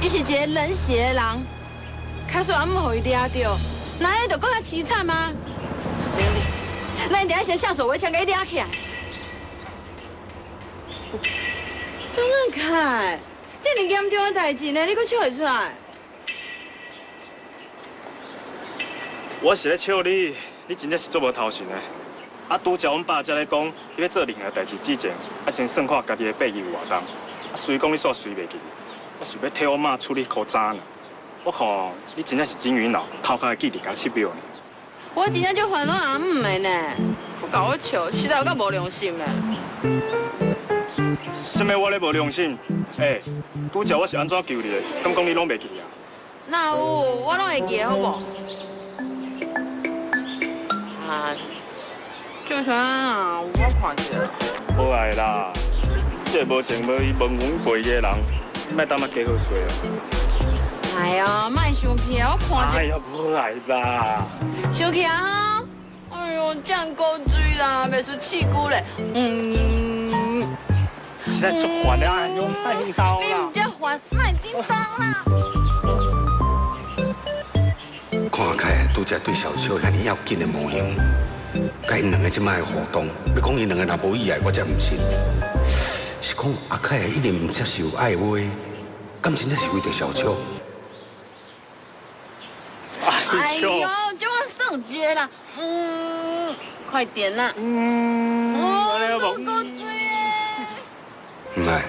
伊是一个冷血的人，假使阿姆予伊掠著，那会就阁较凄惨吗？咱一定先下手为强，共伊掠起来。张振凯，这么严重的代志呢，你阁笑会出来？我是咧笑你，你真正是足无头神的。啊，拄才阮爸才咧讲，你欲做任何代志之前，爱先算看家己的八字有偌重。啊，虽讲你煞随袂记，我想欲替我妈处理箍渣呢。我看你真正是金鱼脑，头壳会记伫甲7秒呢。我真正足烦恼阿姆的呢，阁共我笑，实在有够无良心的。啥物我咧无良心？欸，拄才我是按怎求你的？敢讲你拢袂记啊？哪有，我拢会记得，好无？啊，就算啊，我看者。无爱啦，这个无情无义、无恩无义的人，莫当仔加好势哦。哎呀，莫生气啊！我看者。哎呀，无爱啦。生气啊哈！哎呦，这样古锥啦，袂输刺骨咧。嗯。实在足烦的，哎呦，莫闹啦！你毋才烦，莫紧张啦。看起来拄才对小秋遐尔要紧的模样，佮𪜶两个这摆的互动，欲讲𪜶两个若无意爱，我才毋信。是讲阿凯一定毋接受爱话，敢真正是为著小秋？哎呦，这我算一个啦，嗯，快点啦，嗯，哦，够水毋爱，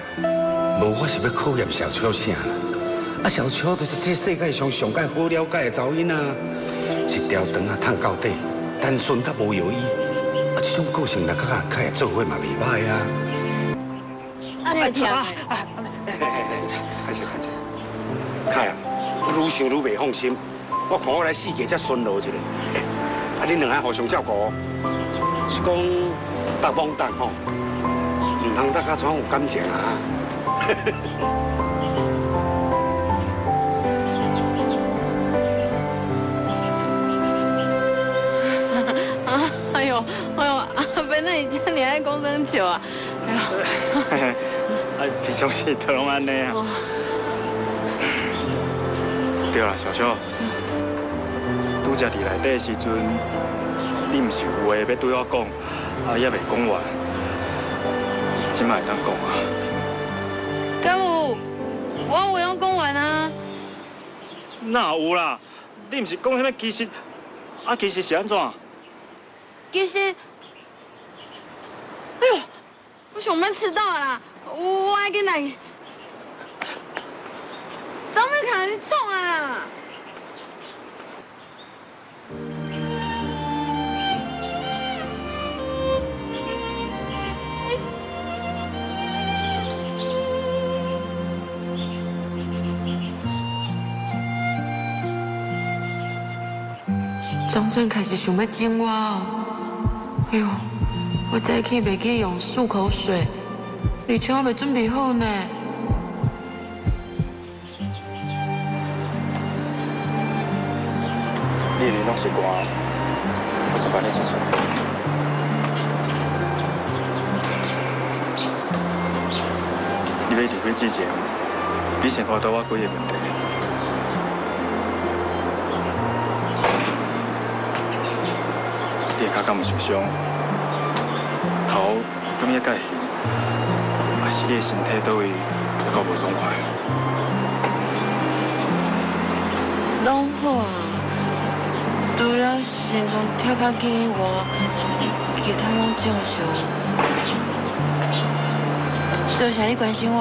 无我是欲考验小秋啥啦？啊，小秋就是这世界上上盖好了解的查某囡仔，一条肠仔趁到底，单纯甲无犹豫，啊，这种个性若佮阿凯做伙嘛袂歹啊。啊，你听。开始开始，凯啊，我愈想愈袂放心，我看我来四界遮巡逻一下。欸，啊，恁两个互相照顾，是讲搭帮搭吼，毋通搭甲怎有感情啊？哎呦，哎呦，阿伯，那你这尔爱讲耍笑啊？哎呦，啊，平常时都拢按呢啊。对啦，小秋，拄才伫内底的时阵，你毋是有话欲对我讲，啊，犹未讲完，这摆会当讲啊？敢有？我话拢讲完啊？哪有啦？你毋是讲啥物其实？啊，其实是按怎？其实，哎呦，我上欲迟到啦！我爱紧来。张美凯，你创啊啦！张振凯是想欲整我哦！哎呦，我早起袂记用漱口水，而且我未准备好呢。你的拢习惯，我先帮你一次。你欲离开之前，你先回答我几个问题。你的跤敢有受伤？头敢犹盖痕？还是你的身体佗位有够无爽快？拢好啊，除了心脏跳较紧以外，其他拢正常。多谢你关心我。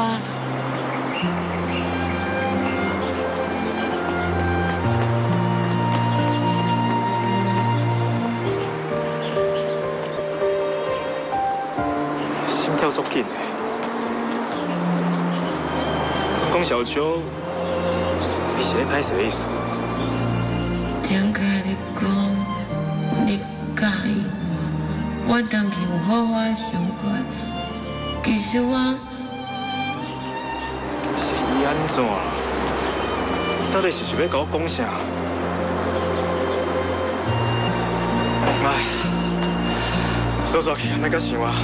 心跳足紧的，讲小秋，你是咧歹势的意思？点解你讲你佮意我？我当去有好好想过，其实我是按怎？到底是想欲共我讲啥？哎，煞煞去，莫阁想啊！